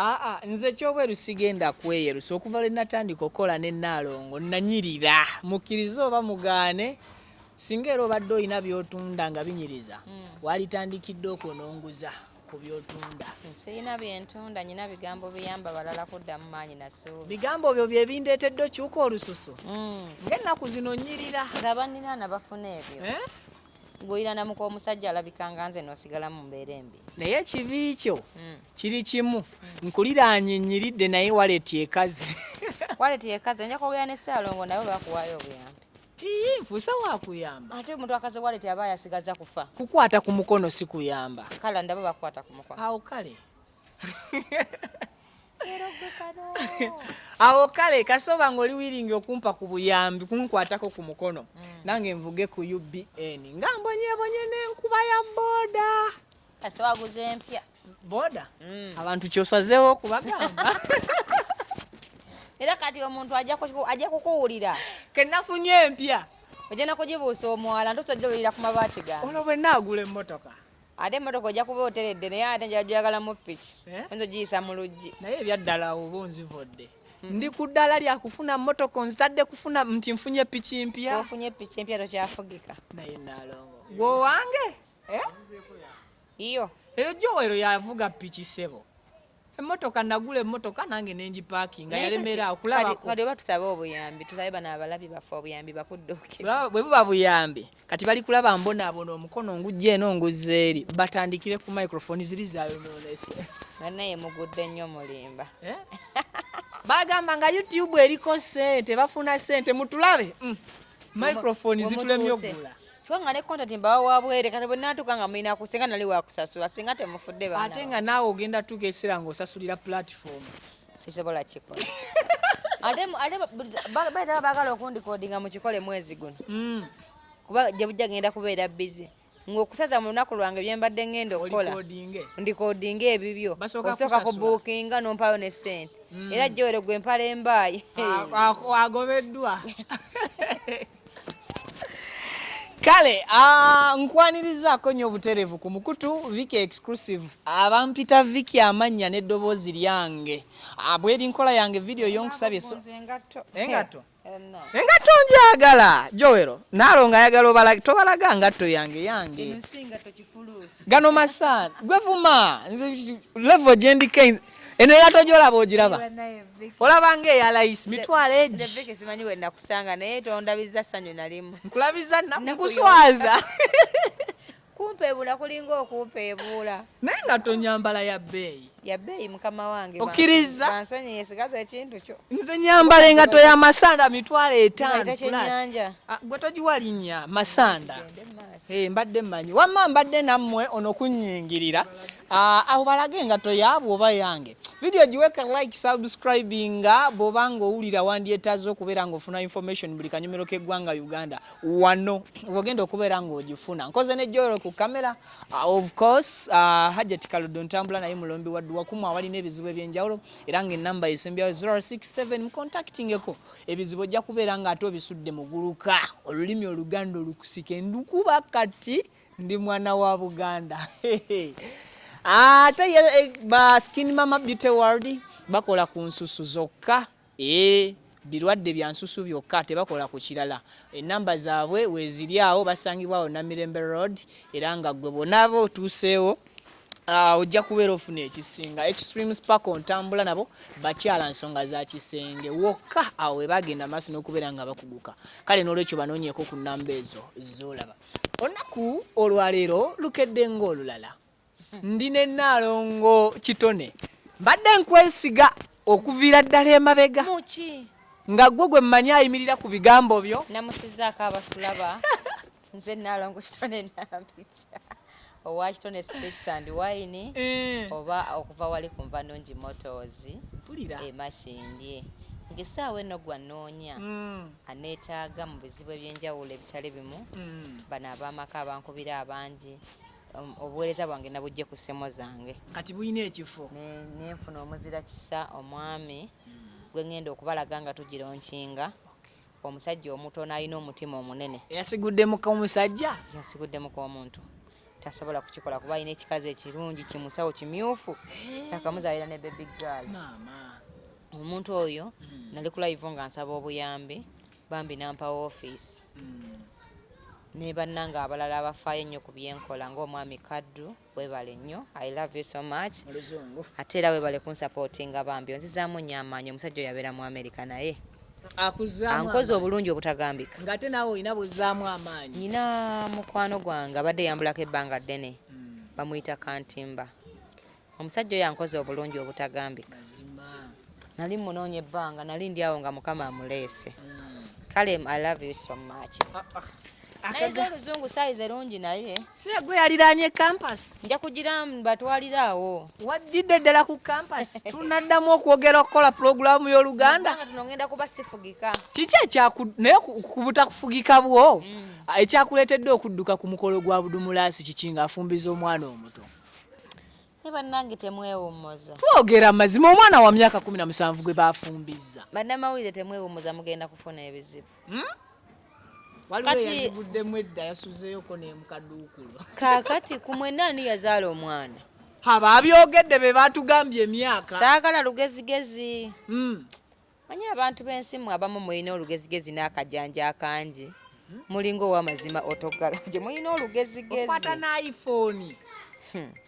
Aa, nze ekyobweru sigenda kweyerusa. Okuva lwe natandika okukola ne Nnaalongo, nanyirira. Mukkirize oba mugaane, singa era obadde olina by'otunda nga binyiriza, walitandikidde okwo n'onguza ku by'otunda. Sirina byentunda, nyina bigambo biyamba balala kuddamu maanyi na ssuubi. Bigambo byo bye bindeetedde okyuka olususu. Ng'ennaku zino nnyirira. Nze abanniraana bafuna ebyo. Eh? Ng'oyirana muka omusajja alabika nga nze n'osigala mu mbeera embi. Naye ekibi kyo kiri kimu, nkuliraanye nnyiridde, naye wallet ekaze. Wallet ekaze, ojja kwogera ne Ssaalongo nabo bakuwaayo obuyambi. Ii, nfuuse wakuyamba. Ate omuntu akaze wallet aba yasigaza kufa. Kukwata ku mukono si kuyamba. Kale ndaba bakukwata ku mukono. Awo kale. Leero gwe kano. Awo kale kasoba ng'oli willing okumpa ku buyambi, kunkwatako ku mukono, nange nvuge ku UBN nga mbonyebonye n'enkuba ya booda. Kasi waguze empya. Booda abantu kyosazeewo okubagamba. Era kati omuntu ajja kukuwulira. Kenafunye empya. Ojja kugibuusa omwala ntosa ojja ku mabaati gange. Olwo bwe naagula emmotoka. Ate emmotoka ojja kuba oteredde, naye ate njala gyagalamu piki. Eh? Oyinza ogiyisa mu luggi. Naye ebyaddala oba onzivodde, ndi ku ddala lyakufuna mmotoka, onzitadde kufuna nti nfunye piki mpya. Ofunye piki empya, tokyafugika. Naye Naalongo gwe owange, eh? Iyo. Eyo Joel yavuga piki, ssebo. Emmotoka nagula emmotoka nange nengiparkinga, yalemera okulabako. Kati oba tusabe obuyambi, tusabe bano abalabi baffe obuyambi bakudduukire. Bwe buba buyambi, kati bali kulaba mbonaabona, omukono ngujja eno nguzza eri, batandikire ku microphone ziri zayonoonese. Nga naye mugudde nnyo mulimba. Eh? Bagamba nga YouTube eriko sente, bafuna sente, mutulabe. Microphone zitulemye ogula. Kyokka nga ne content mbawa wa bwere. Kati bwe naatuuka nga mulina ku singa nali wakusasula, singa temufudde baana. Ate nga naawe ogenda tuuka ekiseera ng'osasulira platform. Sisobola kikola. Ate bayita baagala okundikodinga mukikole mwezi guno, kuba gye bujja genda kubeera busy ng'okusaza mu lunaku lwange bye mbadde ngenda okukola. Olikodinge. Ndikodinga ebibyo. Basooka osooka kusasula. Kubuukinga nompayo ne sente. Era Joel gwe mpala embaayi. Agobeddwa. Kale nkwanirizaako nnyo obutereevu ku mukutu Viki Exclusive. Abampita Viki, amannya n'eddoboozi lyange. Bweri nkola yange video yonkusabye so engatto. Engatto? Enna. Engatto njagala Joel Naalongo ayagala obala, tobalaga ngatto yange yange. Eno si ngatto, kifuluusi. Gano masaani gwevuma nze level gyendiko eno engatto gyolaba ogiraba, olaba nga eya layisi 10,000 Nze egi. Viki simanyi we nakusanga, naye tondabiza ssanyu nalimu. Nkulabiza Nnaku nkuswaza. Kumpeebuula kulinga okumpeebuula. Naye nga tonyambala ya bbeeyi. Ya bbeeyi, mukama wange. Okkiriza? Bansonyiye, sigaza ekintu kyo. Nze nyambala engatto ya masanda 500,000 Bayita plus. kyennyanja. Ah, gwe togiwa linnya masanda. Gende mu maaso. Eh, mbadde mmanyi wamma mbadde nammwe ono kunnyingirira. Ah, awo balage engatto yaabwe oba yange. Video giweka like, subscribinga bw'oba ng'owulira wandyetaaze okubeera ng'ofuna information buli kanyumiro k'eggwanga Uganda, wano ogenda okubeera ng'ogifuna. Nkoze ne Joel ku kamera, of course Hajat Kaludo ntambula naye, mulombi wa dduwa kumwe awalina ebizibu ebyenjawulo, era ng'ennamba esembyayo 067, mucontactingeko ebizibu ojja kubeera ng'ate obisudde muguluka. Olulimi Oluganda olukusike ndukuba, kati ndi mwana wa Buganda. Ate ye ba Skin Mama Beauty World bakola ku nsusu zokka, birwadde bya nsusu byokka, tebakola ku kirala. Enamba zaabwe weeziri awo, basangibwa awo Namirembe Road, era nga gwe bonaaba otuuseewo ojja kubeera ofuna ekisinga. Extreme Sparkle ntambula nabo, bakyala nsonga za kisenge wokka, awo we bagenda maaso n'okubeera nga bakuguka. Kale n'olwekyo banoonyeeko ku nnamba ezo z'olaba. Olunaku olwaleero lukedde ng'olulala, ndi ne Nnaalongo Kitone. Mbadde nkwesiga okuviira ddala emabega Muki? nga gwe gwe mmanyi ayimirira ku bigambo byo. Namusizaako abatulaba. Nze Naalongo Kitone Nampitya owa Kitone Spirits and Wine, oba okuva wali ku Nva Nungi Motors. Mpulira. Emakindye ng'essaawa eno gwa nnoonya aneetaaga mu bizibu ebyenjawulo ebitali bimu. Bano ab'amaka abankubira abangi, obuweereza bwange nabujje ku ssimu zange. Kati bulina ekifo. Nenfuna omuzira kisa omwami gwe ŋŋenda okubalaga nga tugironkinga, omusajja omutono alina omutima omunene. Eyasiguddemu omusajja. Yasiguddemu kw'omuntu. Tasobola kukikola kuba alina ekikazi ekirungi, kimusawo kimyufu, kyakamuzaalira ne baby girl. Maama. Omuntu oyo nali ku live nga nsaba obuyambi, bambi nampa office ne bannange abalala abafaayo ennyo ku byenkola, ng'omwami Kaddu. Webale nnyo, I love you so much. Mu luzungu. Ate era webale kunsupportinga, bambi onzizaamu nnyo amaanyi. Omusajja oyo abeera mu America, naye Akuzaamu ankoze amaanyi. Obulungi obutagambika. Ng'ate naawe olina buzzaamu amaanyi. Nyina mukwano gwange abadde yambulako ebbanga ddene, bamuyita Kantimba. Omusajja oyo ankoze obulungi obutagambika. Mazima. Nali munoonya ebbanga, nali ndi awo nga Mukama amuleese. Kale, I love you so much. Nayiza oluzungu sayizi erungi, naye Si gwe yaliraanye campus? Nja kugira batwalire awo. Waddidde ddala ku campus, tunaddamu okwogera okukola pulogulaamu y'Oluganda. Ebbanga tuno ngenda kuba sifugika. Kiki ekyaku naye ku butakufugika bwo, ekyakuleetedde okudduka ku mukolo gwa Budumulaasi kiki, ng'afumbiza omwana omuto? Ne bannange, temwewummuza. Twogera mazima, omwana wa myaka 17 gwe bafumbiza. Bannamawulire, temwewummuza, mugenda kufuna ebizibu. Waliwo Kati- eyazivuddemu edda, yasuzeeyoko nemukaduukulu. Kaakati ku mwenna ani yazaala omwana? Aba abyogedde be batugambye emyaka. Saagala lugezigezi. Manyi abantu b'ensi mmwe abamu mulina olugezigezi n'akajanja akangi, mulinga ow'amazima otogala gye mulina olugezigezi. Okwata n'iPhone,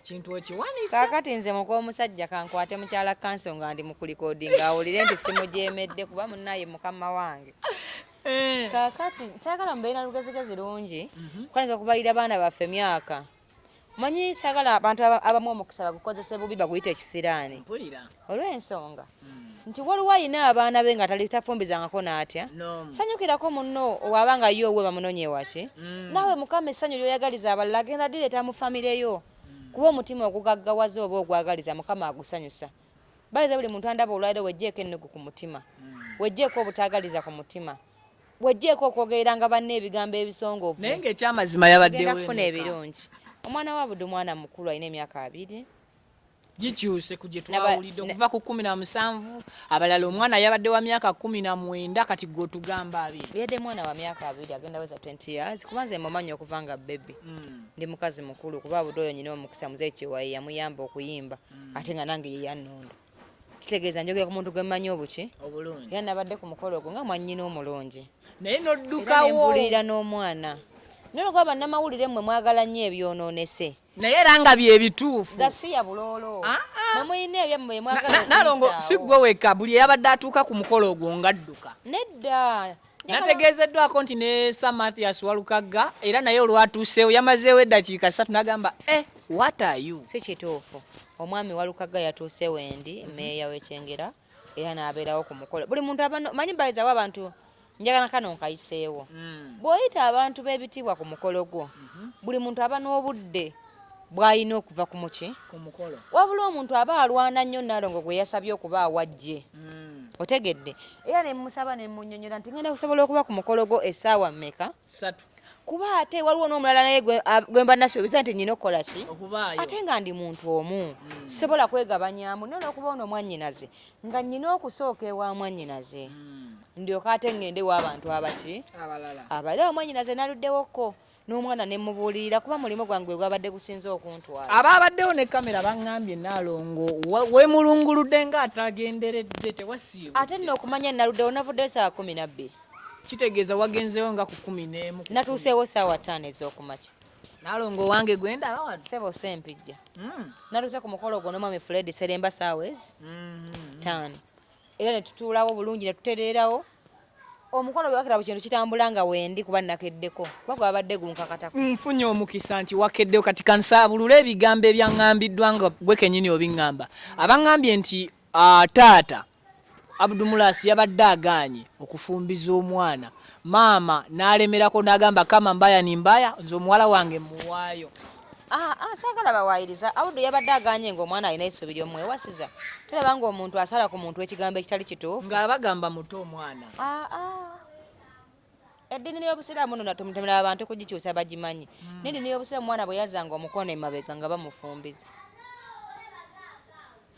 kintu okiwanisa. Kaakati nze muk'omusajja kankwate mukyala kanso nga ndi mu kurecordinga, awulire nti simujeemedde, kuba munnaye mukama wange. Kaakati saagala mubeere na lugezigezi lungi, kukanika kubalira baana baffe myaka. Manyi saagala abantu abamu omukisa bagukozese bubi, baguyite ekisiraani. Mpulira. Olw'ensonga nti waliwo ayina abaana be nga tali tafumbizangako n'atya. No. Sanyukirako munno owaba nga ye owuwe bamunonye waki. Naawe Mukama essanyu ly'oyagaliza abalala agenda direeta mu famire yo, kuba omutima ogugaggawaza oba ogwagaliza, Mukama agusanyusa. Baliza buli muntu andaba olwaliro, wejjeeko ennugu ku mutima, wejjeeko obutaagaliza ku mutima, wejjeeko okwogereranga banne ebigambo ebisongovu. Naye ng'ekyamazima yabaddewo Genda kufuna emeka? ebirungi. Omwana wa Buddu mwana mukulu, alina emyaka 20. Gikyuse ku gye twawulidde okuva ku 17, abalala omwana yabadde wa myaka 19, kati gwe otugamba 20. Yadde mwana wa myaka 20, agenda weza 20 years, kuba nze mumanyi okuva nga baby. Ndi mukazi mukulu, kuba Buddu oyo nyina omukisa muzeeyi Kiwayi yamuyamba okuyimba, ate nga nange ye yannonda. Kitegeeza njogera ku muntu gwe mmanyi obuki. Obulungi. Era nabadde ku mukolo ogwo nga mwannyina omulungi. Naye Era n'oddukawo. nempulirira n'omwana, naye olwokuba bannamawulire mmwe mwagala nnyo ebyonoonese. Naye era nga bye bituufu. Gasiya buloolo. Ah, ah. Mwe mulina ebyammwe bye mwagala Nalongo, si okuyisaawo. gwe wekka, buli eyabadde atuuka ku mukolo ogwo ng'adduka. Nedda. Nategeezeddwako nti ne Sir Mathias Walukagga era naye olwatuuseewo yamazeewo eddakiika 3 n'agamba, "Eh, what are you?" Si kituufu. Omwami Walukagga yatuuse wendi, meeya w'Ekyengera, era n'abeerawo ku mukolo. Buli muntu aba manyi bayizawo abantu, njagala kano nkayiseewo. Bw'oyita abantu b'ebitiibwa ku mukolo gwo, buli muntu aba n'obudde bw'alina okuva ku muki ku mukolo. Wabula omuntu aba alwana nnyo, Nalongo gwe yasabye okuba awajje. Otegedde? Era ne musaba ne munnyonnyola nti ngenda kusobola okuba ku mukolo gwo essaawa mmeka? 3. Kuba ate waliwo n'omulala naye gwe mba nasuubiza nti nnyina okukola ki. Okubaayo. Ate nga ndi muntu omu, sisobola kwegabanyaamu. Naye olwokuba ono mwannyinaze, nga nnyina okusooka ewa mwannyinaze, ndyoka ate ŋŋende w'abantu abaki abalala. Abalala. Omwannyinaze naluddewokko n'omwana ne mubuulirira, kuba mulimu gwange gwe gwabadde gusinze okuntwala. Abaabaddewo ne kamera baŋŋambye, Naalongo, weemulunguludde ng'atagenderedde, tewasiibudde. Ate nno okumanya naluddewo, navuddeyo saawa 12. Kitegeeza wagenzeewo nga ku 11 ku Natuuseewo saawa 5 ez'okumakya. Naalongo wange gwendaba wano. Ssebo Sempijja, natuuse ku mukolo ogwo n'omwami Fred Seremba saawa ezi 5, era ne tutuulawo bulungi ne tutereerawo omukolo. Bwe wakira, buli kintu kitambula nga wendi, kuba nakeddeko, kuba gwabadde gunkakatako. Nfunye omukisa nti wakeddewo. Kati kansaabulule ebigambo ebyaŋŋambiddwa nga gwe kennyini obiŋŋamba. Abaŋŋambye nti taata Abdumulasi yabadde agaanye okufumbiza omwana, maama n'alemerako n'agamba, "Kama mbaya ni mbaya, nze omuwala wange muwaayo." Ah, ah, saagala bawaayiriza. Abudu yabadde aganye ng'omwana alina essuubi ly'omwewasiza. Tulaba ng'omuntu asala ku muntu ekigambo ekitali kituufu. Ng'abagamba muto omwana. Ah, ah. Eddiini y'Obusiraamu nno natumutemera abantu kugikyusa, bagimanyi. N'eddiini y'Obusiraamu, omwana bwe yazanga omukono emabega nga bamufumbiza.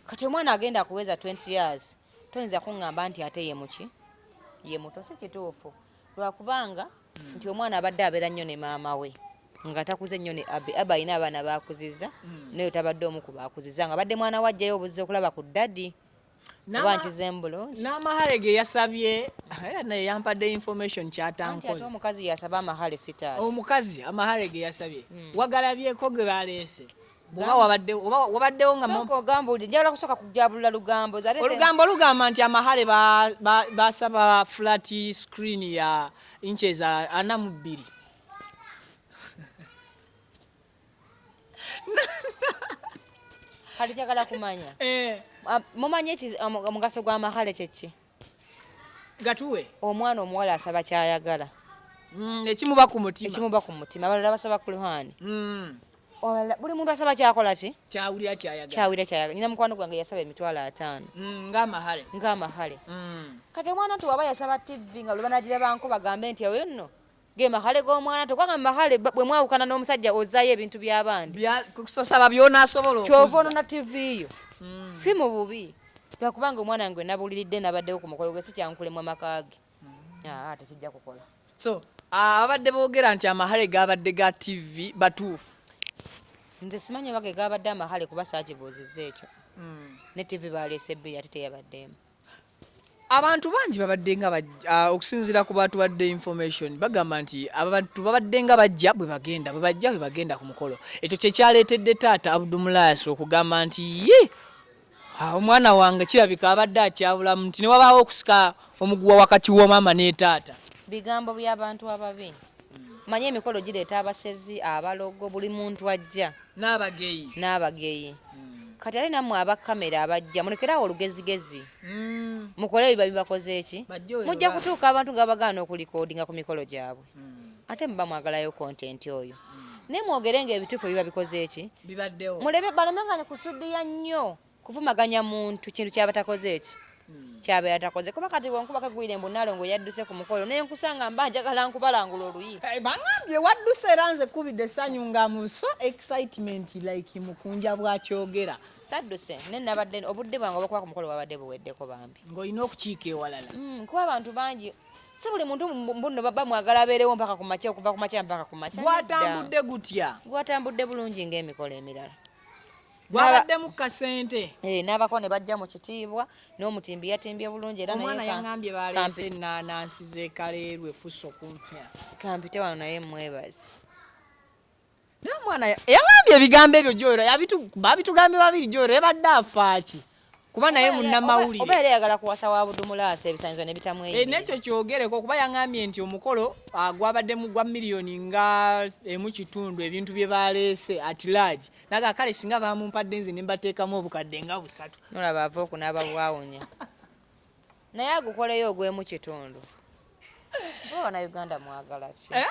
Kati omwana agenda kuweza 20 years, toyinza kuŋŋamba nti ate ye muki, ye muto. Si kituufu, lwakubanga nti omwana abadde abeera nnyo ne maama we. Nga takuze nnyo ne Abby. Abby alina abaana baakuzizza, naye tabadde omu ku baakuzizza, nga badde mwana wajjayo obuzzi okulaba ku daddy. Oba nkizeemu bulungi? N'amahale ge yasabye era naye yampadde information. Anti ate kyatankoze. Omukazi yasaba amahale, si taata. Omukazi amahale ge yasabye wagalabyeko ge baleese? Bwoba wabadde, oba wabaddewo nga Sooka ogamba oli, njagala kusooka kujabulula lugambo. Ate Olugambo lugamba nti amahale basaba flat screen ya inches 42. Kati njagala kumanya. Eh. Ah, mumanyi omugaso gw'amahale kyeki? Gatuwe. Omwana omuwala asaba kyayagala. Ekimuba ku mutima. Ekimuba ku mutima. Abalala basaba kulhani. Buli muntu asaba kyakola ki? Kyawulira kyayagala. Kyawulira kyayagala. Nina mukwano gwange yasaba 500,000. Ng'amahale. Ng'amahale. Kati omwana nti waba yasaba TV, nga lwe banagirabanko bagambe nti oyo nno ge mahale g'omwana to, kubanga mahale bwe mwawukana n'omusajja ozaayo ebintu by'abandi. Kusaba byonaasobola. Kyova okuzza. Onona TV yo si mu bubi, lwakubanga omwana wange nabuuliridde nabaddewo ku mukolo gwe, si kyankulemwa maka ge. Aa, tekijja kukola. So abadde boogera nti amahale gabadde ga TV batuufu? Nze simanyi oba ge gabadde amahale, kuba saakibuuzizza ekyo. Ne TV baleese ebbiri, ate teyabaddeemu. Abantu bangi babadde nga okusinziira ku batuwadde information, bagamba nti abantu babadde nga bajja bwe bagenda, bwe bajja bwe bagenda ku mukolo. Ekyo kyekyaleetedde taata Abdumulaasi okugamba nti ye omwana wange kirabika abadde akyabulamu, nti ne wabaawo okusika omuguwa wakati wa maama ne taata. Bigambo by'abantu ababi. Manye emikolo gireeta abasezi, abalogo, buli muntu ajja. N'abageyi. N'abageyi. Kati ate nammwe aba kamera abajja, mulekerawo olugezigezi, mukole ebiba bibakoze eki. Bajje we mujja baba. Kutuuka abantu nga bagaana okulikodinga ku mikolo gyabwe, ate muba mwagalayo content oyo, naye mwogere nga ebituufu ebiba bikoze eki. Bibaddewo. Mulebe balemenganya kusudiya nnyo kuvumaganya muntu kintu kyaba takoze eki, kyabeera takoze. Kuba kati bwenkuba kagwire mbu Nalongo yadduse ku mukolo, naye nkusanga mba njagala nkubalangula oluyi. Eh, baŋambye wadduse, era nze kubidde essanyu nga mu so excitement like mukunja bwakyogera. Sadduse, naye nabadde obudde bwange obwokuba ku mukolo bwabadde buweddeko bambi. Ng'olina okukiika ewalala. Kuba abantu bangi, si buli muntu mbuno bamwagala abeerewo mpaka ku makya, okuva ku makya mpaka ku makya. Gwatambudde gutya? Gwatambudde bulungi ng'emikolo emirala. Gwabaddemu kasente? Eh, n'abako ne bajja mu kitiibwa, n'omutimbi yatimbye bulungi era naye Omwana yaŋambye baleese ennaanansi z'ekaleerwe fuso kumpya. Kampite wano naye mwebaze. Naye omwana yaŋambye ebigambo ebyo gyoera babitugambye babiri. Gyoera yabadde afaaki? Kuba naye Oba munnamawulire. Era yagala kuwasa wa Budumulaasi, ebisanyizo ne Eh, nekyo bitamweyimirira. Kyogereko, kuba yaŋambye nti omukolo gwabaddemu gwa miliyoni nga 1.5, ebintu bye baleese at large. Naga kale singa bamumpadde nze ne mbateekamu obukadde nga 300. Nolaba ava okunaaba bwawunya, naye agukoleyo ogw'emu kitundu. Oba bannayuganda mwagala ki? Eh?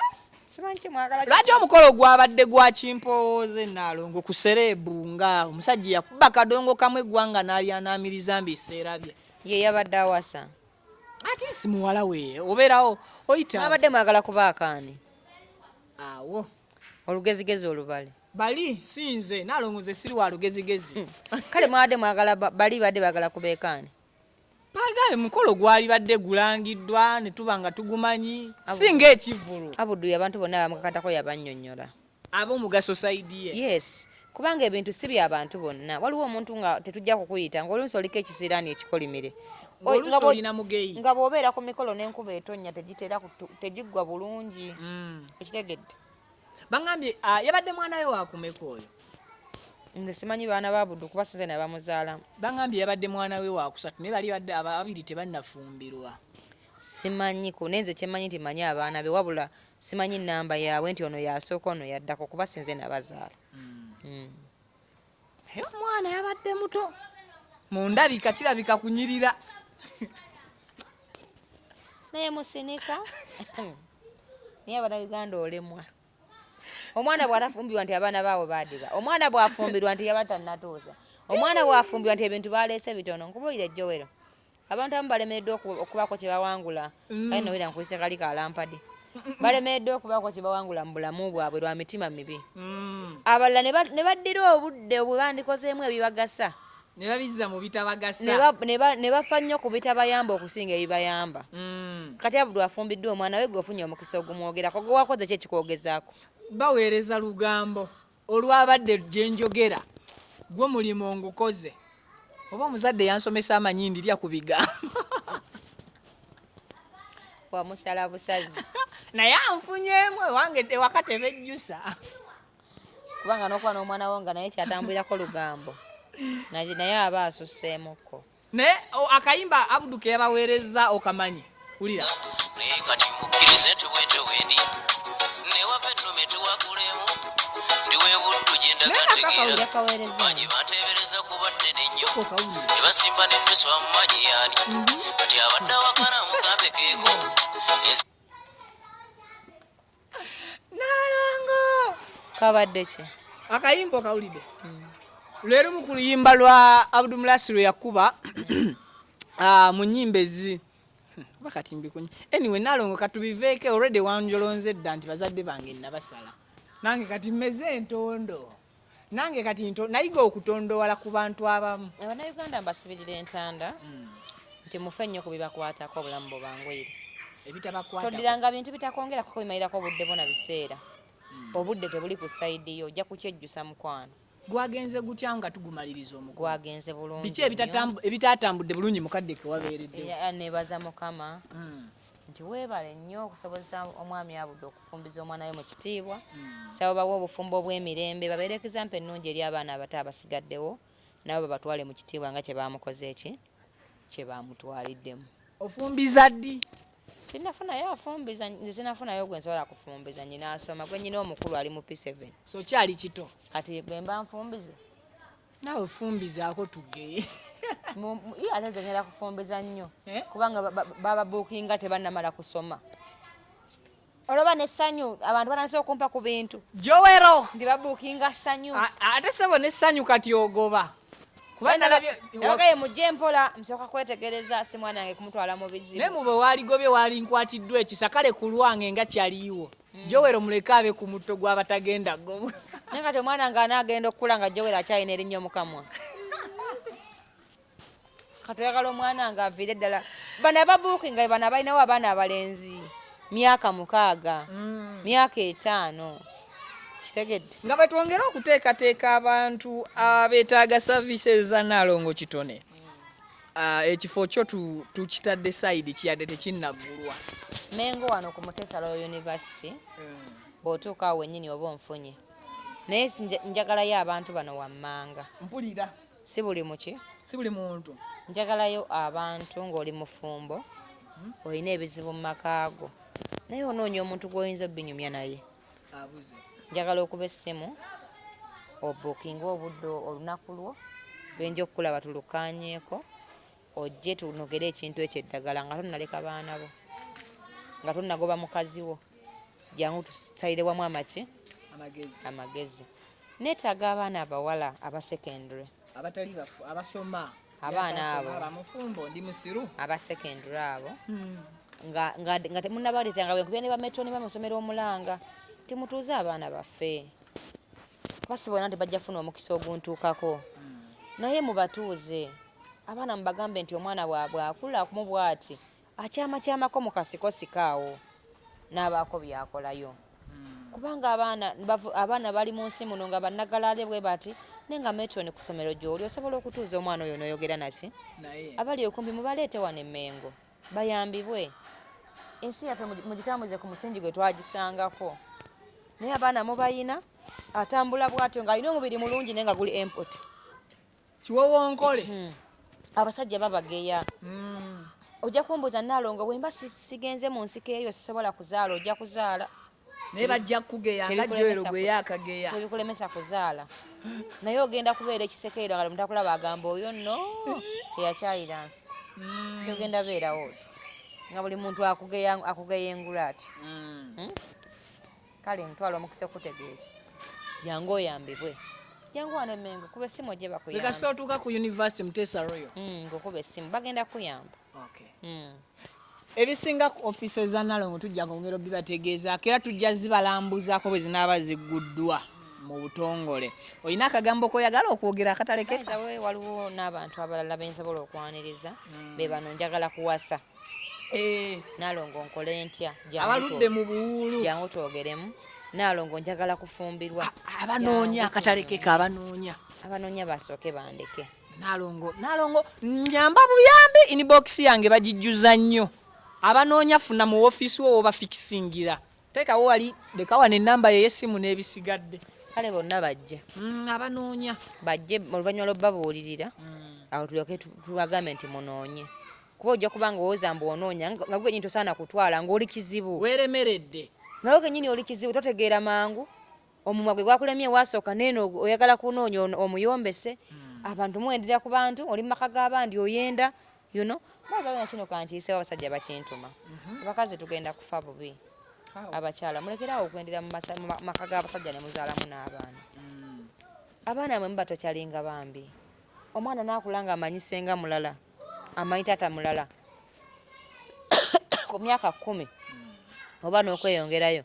Simanyi kimwagala ki. Lwaki omukolo gwabadde gwa kimpowooze, Naalongo, ku celeb nga omusajja yakuba kadongo kamu eggwanga n'alyanaamiriza mbi biseera bye? Ye yabadde awasa. Ate si muwala we obeerawo oyita. Mwabadde mwagala kuba akaani? Awo. Olugezigezi olubale. Bali si nze, Naalongo, nze siri wa lugezigezi. Kale mwabadde mwagala bali badde baagala kubeekaani? Bagabe mukolo gwali badde gulangiddwa ne tuba nga tugumanyi, si ng'ekivvulu. Abudu abantu bonna bamukakatako, yabannyonnyola. Ab'omugaso side ye. Yes, kubanga ebintu si byabantu bonna. Waliwo omuntu nga tetujja kukuyita, ng'oluusi oliko ekisiraani ekikolimire. Ng'oluusi Nga olina mugeyi. Nga bw'obeera ku mikolo n'enkuba etonnya, tegitera tegiggwa bulungi. Okitegedde? Baŋambye yabadde mwana we wakumeka oyo? Nze simanyi baana ba Buddu, kuba size nabamuzaalamu. Baŋambye yabadde mwana we wakusatu, naye bali badde ababiri tebannafumbirwa. Simanyi ku, naye nze kyemmanyi nti manyi abaana be, wabula simanyi namba yaabwe nti ono yasooka, ono yaddako, kuba sinze nabazaala. Naye omwana yabadde muto mundabika, kirabika kunyirira. Naye musinika, naye abannayuganda olemwa. Omwana bw'atafumbirwa nti abaana baabwe baadiba, omwana bw'afumbirwa nti yaba tannatuusa, omwana bw'afumbirwa nti ebintu baleese bitono. Nkubuulira ejjowero, abantu abamu balemereddwa okubaako kye bawangula. Kale nowera nkuyise kali kalampadi, balemereddwa okubaako kye bawangula mu bulamu bwabwe lwa mitima mibi. Abalala ne baddira obudde bwe bandikozeemu ebibagasa. Ne babizza mu bitabagasa. Ne bafa nnyo ku bitabayamba okusinga ebibayamba. Kati Abudu afumbiddwa omwana we, gwe ofunye omukisa ogumwogerako, gwe wakoze ki ekikwogezaako? Baweereza lugambo olwabadde gye njogera, gwo mulimu ngukoze. Oba omuzadde yansomesa amanyi ndirya ku bigambo. Wamusala busazi. Naye anfunyeemu ewange ewaka tebejjusa. Kubanga n'okuba n'omwana wo nga naye kyatambulirako lugambo, naye aba asusseemukko. Naye akayimba Abudu ke yabaweerezza okamanyi? Wulira. Naye kati mukkirize nti bwentyo bwendi, newava ennume tuwakulemu, ndi w'ebuddu gye ndaga ntegeera. Yakaweereza. Bangi banteebereza kuba ddene nnyo, Okawulira. ne basimba n'emmeswa mu manyi yaani. Kati abadde awakana mugambe keeko. Nalongo. Kabadde ki? Akayimba okawulidde? Leero mu ku luyimba lwa Abudu Mulasi lwe yakuba mu nnyimba ezi oba kati mbikunyi. Anyway, Nalongo katubiveeko, already wanjolonze dda nti bazadde bange nabasala. Nange kati mmeze entondo. Nange kati nayiga okutondowala ku bantu abamu. Abannayuganda mbasibirira entanda nti mufe nnyo ku bibakwatako, obulamu bubanguyire. Ebitabakwatako. Toddiranga bintu bitakwongerako kubimalirako obudde bwo na biseera. Obudde tebuli ku side yo, ojja kukyejjusa mukwano. Gwagenze gutya nga tugumaliriza omukolo? Gwagenze bulungi Biki nnyo. Ebitatambudde bulungi mu kadde ke wabeereddewo? Era neebaza Mukama nti weebale nnyo okusobozesa omwami Abudu okufumbiza omwana we mu kitiibwa. Nsaba bawe obufumbo obw'emirembe, babeere example ennungi eri abaana abato abasigaddewo, nabo babatwale mu kitiibwa nga kye baamukoze eki kye baamutwaliddemu. Ofumbiza ddi? Sinnafunayo afumbiza, nze sinnafunayo gwe nsobola kufumbiza, nnyina asoma, gwe nnyina omukulu ali mu P7. So kyali kito. Kati gwe mba nfumbize. Naawe fumbizaako tugeye. Ye ate nze ngenda kufumbiza nnyo. Eh? Kubanga bababuukinga tebannamala kusoma. Olaba n'essanyu, abantu batandise okumpa ku bintu. Joero! Nti babuukinga ssanyu. Ate ssebo n'essanyu kati ogoba. Kuba nalabye Nabagaye mujje mpola, nsooka kwetegereza, si mwana wange kumutwala mu bizibu. Naye mu bwe waaligobye walinkwatiddwa ekisa, kale ku lwange nga kyaliwo. Joero muleke abe ku mutto gw'abatagenda goba. Naye kati omwana ng'anaagenda okukula nga Joero akyalina erinnya mu kamwa. Kati oyagala omwana ng'aviire ddala. Bano ababuukinga be bano abalinawo abaana abalenzi myaka 6, myaka 5. Kitegedde. Nga bwe twongera okuteekateeka abantu abeetaaga services za Nalongo Kitone. Ekifo kyo tukitadde side kiyadde tekinnaggulwa. Mengo wano ku Muteesa Royal University, bw'otuuka awo wennyini oba onfunye. Naye njagalayo abantu bano wammanga. Mpulira. Si buli muki? Si buli muntu. Njagalayo abantu ng'oli mufumbo, olina ebizibu mu maka go, naye onoonya omuntu gw'oyinza obbinyumya naye. Abuze. Njagala okuba essimu, obuukinge obudde olunaku lwo, lwe nja okukulaba tulukkaanyeeko, ojje tunogere ekintu ekyo eddagala nga tonnaleka baana bo, nga tonnagoba mukazi wo. Jangu tusalire wamu amaki? Amagezi. Amagezi. Neetaaga abaana abawala aba secondary. Abatali bafu, abasoma. Abaana Yakasoma, abo. Abamufumbo, ndi musiru. Aba secondary abo. Nga temunnabaleetanga bwe nkubira ne bametoni bamusomera omulanga. Timutuuze abaana baffe. Kuba si bonna nti bajja kufuna omukisa oguntuukako. Naye mubatuuze. Abaana mubagambe nti omwana bw'akula kumu bw'ati, akyamakyamako mu kasikosiko awo n'abaako by'akolayo. Kubanga abaana bali mu nsi muno nga bannagalaale bwe bati, naye nga metoni ku ssomero gy'oli osobola okutuuza omwana oyo n'oyogera naki? Naye. Abali okumpi mubaleete wano e Mengo bayambibwe. Ensi yaffe mugitambuze ku musingi gwe twagisangako. Naye abaana mubayina, atambula bw'atyo ng'alina omubiri mulungi naye nga guli empty. Kiwowonkole. Abasajja babageya. Ojja kumbuuza Nalongo, bwe mba sigenze mu nsiko eyo sisobola kuzaala, ojja kuzaala. Naye bajja kukugeya nga Joel gwe yakageya. Tebikulemesa kuzaala. Naye ogenda kubeera ekisekererwa nga mutakulaba agamba oyo nno teyakyalira nsiko. Ogenda beerawo oti nga buli muntu akugeyengula ati. Kale ntwala omukisa okutegeeza. Jangu oyambibwe. Jangu wano e Mengo, kuba essimu ojje bakuyambe. Leka sita otuuka ku University Muteesa Royal. Ng'okuba essimu bagenda kuyamba. Ebisinga ku offices za Nalongo tujja kwongera obibategeezaako era tujja zibalambuzaako bwe zinaaba zigguddwa. Mu butongole olina akagambo koyagala okwogera akatalekeka? By the way, waliwo n'abantu abalala bensobola okwaniriza. Be bano njagala kuwasa. Nalongo nkole ntya? Jangu Abaludde mu buwuulu. Jangu twogeremu. Nalongo njagala kufumbirwa. Abanoonya Jangu. akatalekeka, abanoonya. Abanoonya basooke bandeke. Nalongo, Nalongo, nyamba buyambi, inbox yange bagijjuza nnyo abanoonya. Funa mu ofiisi wo wobafikisingira, teekawo wali, leka wano enamba ye y'essimu n'ebisigadde. Kale bonna bajje. Abanoonya. Bajje oluvannyuma lw'obabuulirira, awo tulyoke tubagambe nti munoonye, kuba ojja kuba nga owooza mbu onoonya nga gwe nyini tosaana kutwala ng'oli kizibu. Weeremeredde. Nga gwe kennyini oli kizibu, totegeera mangu, omumwa gwe gwakulemye wasooka neeno oyagala kunoonya omuyombese. Abantu muwendera ku bantu, oli mu maka g'abandi oyenda, baza kino kankiisewo, abasajja bakintuma. Abakazi tugenda kufa bubi. Abakyala mulekerawo okwendera mu maka g'abasajja ne muzaalamu n'abaana. Abaana mwe muba tokyalinga bambi, omwana n'akula nga amanyi ssenga mulala, amanyi taata mulala ku myaka 10 oba n'okweyongerayo,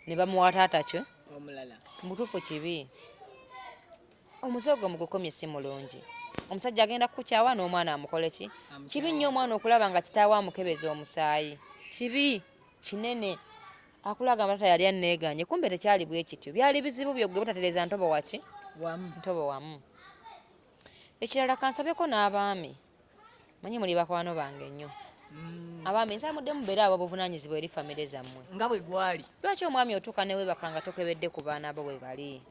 ne bamuwa taata kyo omulala. Mubutuufu kibi, omuze ogwo mugukomye, si mulungi. Omusajja agenda kukukyawa n'omwana amukole ki? Amukyawe. Kibi nnyo omwana okulaba nga kitaawe amukebeza omusaayi, kibi kinene. Akulaga tata yali anneeganye, kumbe tekyali bwe kityo, byali bizibu byo gwe butatereeza ntobo waki wamu. Ntobo wamu. Ekirala kansabeko n'abaami, manyi muli bakwano bange nnyo. Abaami nsamudde mubeere abo obuvunaanyizibwa eri famire zammwe. Nga bwe gwali. Lwaki omwami otuuka ne weebaka nga tokebedde ku baana bo bwe bali?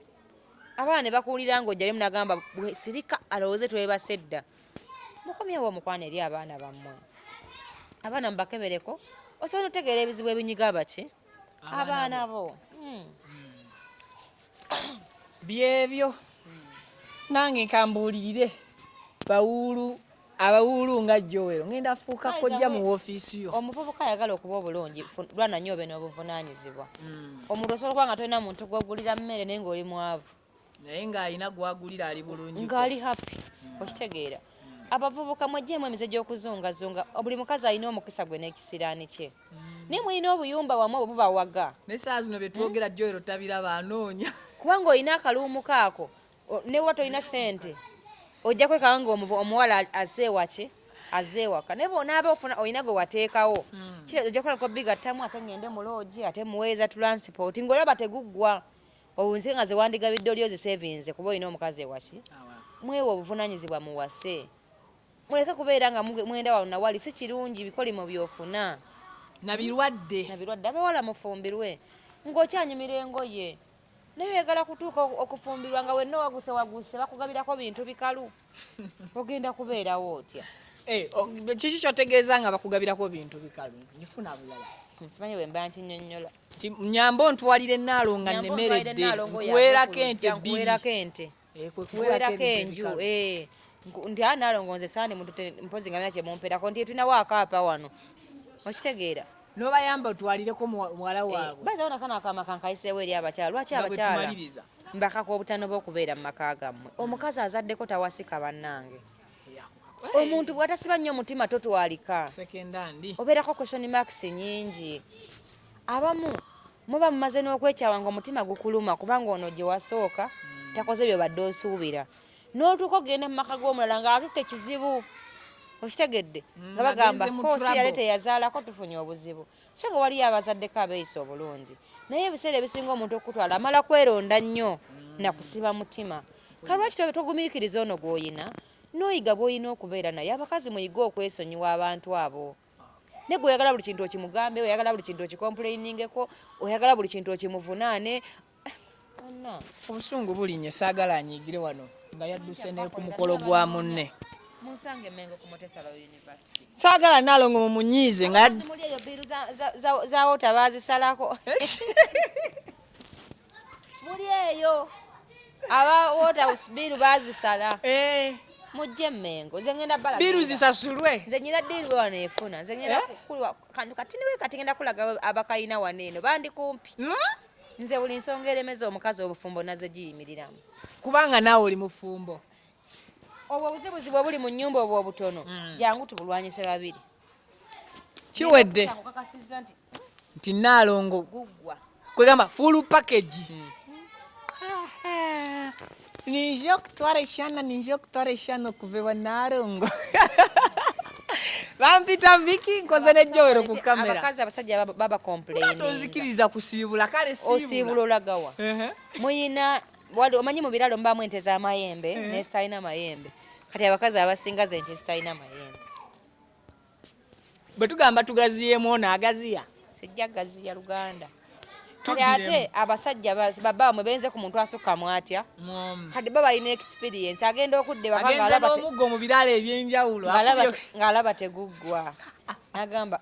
Abaana ne bakuwulira ng'ojjalimu nagamba, "Sirika alowooze twebase dda." Mukomyewo omukwano eri abaana bammwe, abaana mubakebereko, osobola otegeera ebizibu ebinyiga abaki abaana bo. Byebyo, nange nkambuulirire bawuulu, abawuulu nga Joel, ngenda fuuka kojja mu woofiisi yo. Omuvubuka ayagala okuba obulungi, lwana nnyo obe n'obuvunaanyizibwa. Omuntu osobola okuba nga tolina muntu gwogulira mmere naye ng'oli mwavu, naye ng'alina gwagulira ali bulungi, ng'ali happy, okitegeera? Abavubuka mweggyemu emize gy'okuzungazunga. Buli mukazi alina omukisa gwe n'ekisiraani kye, naye mulina obuyumba wamu obwo bubawaga. Ne saa zino byetwogera Joel tabiraba, anoonya. Kubanga olina akaluumu kaako, ne bwoba tolina ssente ojja kwekanga nga omuwala azze ewaki, azze ewaka, naye bw'onaaba ofuna olina gwe wateekawo, kitegeeza ojja kukolako bigattamu, ate ngende mu loogi, ate muweeza transport, ng'olaba teguggwa obunsi nga zewandigabidde oli ozisevinze kuba olina omukazi ewaki. Mwewe obuvunaanyizibwa, muwase, muleke kubeera nga mwenda wano nawali, si kirungi, bikolimo byofuna. Nabirwadde. Nabirwadde. Abawala mufumbirwe ng'okyanyumira engoye, naye oyagala kutuuka okufumbirwa nga wenna waguse waguse, bakugabirako bintu bikalu, ogenda kubeerawo otya? Eh, kiki kyotegeeza nga bakugabirako bintu bikalu? Ngifuna bulala. Simanyi bwe mba nkinyonnyola. Nti nyamba ontwalire enaalo nga nnemeredde, nkuweerako ente bbiri. Nkuweerako ente. Eh, kwe kuweerako nkuweerako ebintu enju. ebikalu. Eh, nti a naalongo nze sandi muntu mpozi nga mina kyemumpeerako nti tulinawo akaapa wano, okitegeera? N'obayamba otwalireko muwala waabwe. Baza wona kano akama kankayiseewo eri abakyala. Lwaki Nga bwe abakyala tumaliriza. mbakaka obutano bw'okubeera mu maka gammwe? Omukazi azaddeko tawasika, bannange. Omuntu bw'atasiba nnyo omutima totwalika. Sekendandi. Obeerako question marks nyingi. Abamu muba mumaze n'okwekyawa nga omutima gukuluma kubanga ono gye wasooka takoze byobadde osuubira, n'otuuka okugenda mu maka g'omulala ng'atutte kizibu, okitegedde? Nga bagamba agenze mu koosi yali trouble. Teyazaalako, tufunye obuzibu, so nga waliyo abazaddeko abeeyisa obulungi, naye ebiseera ebisinga omuntu okutwala amala kweronda nnyo nakusiba mutima. Kalwaki togumiikiriza ono gw'oyina n'oyiga bw'olina okubeera naye? Abakazi muyige okwesonyiwa abantu abo. Ne gwe oyagala buli kintu okimugambe, oyagala buli kintu okicomplainingeko, oyagala buli kintu okimuvunaane. Onna. Obusungu bulinye, saagala anyiigire wano nga yadduse ne ku mukolo gwa munne. Munsange Mengo ku Mutesa Royal University. Saagala Naalongo mumunyiize nga muli eyo bill za water bazisalako, muli eyo aba water bill bazisala. Eh, mujje Mengo, nze ngenda bala. Bill zisasulwe. Nze nyina deal wano efuna, nze ngenda Eh? kukulwa kantu katini we kati, ngenda kulaga abakayina wano eno bandi kumpi. Nze buli nsonga eremeza omukazi obufumbo naze giyimiriramu. Kubanga naawe oli mufumbo. Obwo obuzibuzi bwe buli mu nnyumba obwo obutono, jangu tubulwanyise babiri. Kiwedde. Okakasizza nti nti Naalongo guggwa. Kwegamba full package. Ninja okutwara eshana, ninja okutwara eshana okuva ewa Nalongo. Bampita Vicky, nkoze ne Joel ku kamera. Abakazi abasajja baba complaining. Tonzikiriza kusiibula kale siibula. Osiibula olagawa. Muyina wali omanyi mu biralo mubaamu ente z'amayembe n'ezitalina mayembe. Kati abakazi abasinga ze ente zitalina mayembe. Bwe tugamba tugaziyeemu ono agaziya. Sijja gaziya Luganda. Kati ate abasajja baba mwe benze ku muntu asukka mwatya. Kati baba balina experience agenda okudda ewaka ng'alaba n'omuggo mu biralo eby'enjawulo ng'alaba teguggwa. N'agamba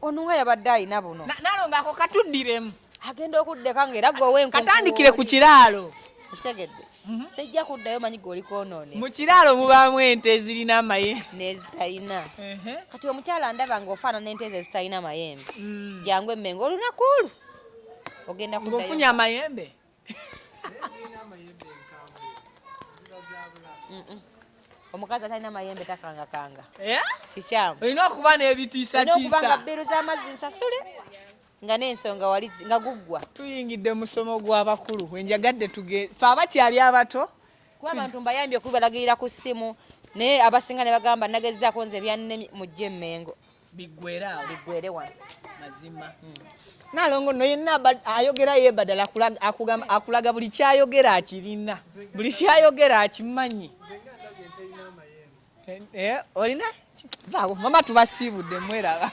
ono nga yabadde alina buno. Nalongo ako katuddiremu. Agenda okudda eka ng'era gwe ow'enkunkulu. Katandikire ku kiraalo. Okitegedde? Sijja kuddayo manyi gwe oli kwonooneka. Mu kiraalo mubaamu ente ezirina amayembe. N'ezitalina. Kati omukyala ndaba ng'ofaanana ente ezo ezitalina mayembe. Jangu emmengo olunaku olwo ogenda kuddayo. Ng'ofunye amayembe? Omukazi atalina mayembe takangakanga. Kikyamu. Olina okuba n'ebitiisatiisa. Olina okuba nga bbiiru z'amazzi nsasule. Nga n'ensonga wali nga guggwa. Tuyingidde musomo gw'abakulu wenjagadde tuge fe abakyali abato. Kuba abantu mbayambye okubalagirira ku ssimu naye abasinga ne bagamba nagezzaako nze byannemye mujje Mmengo. Biggwere awo. Biggwere wano. Mazima. Nalongo nno yenna ayogera ye badala akulaga buli kyayogera akirina. Buli kyayogera akimanyi. Olina? Vaawo mama tubasiibudde mweraba.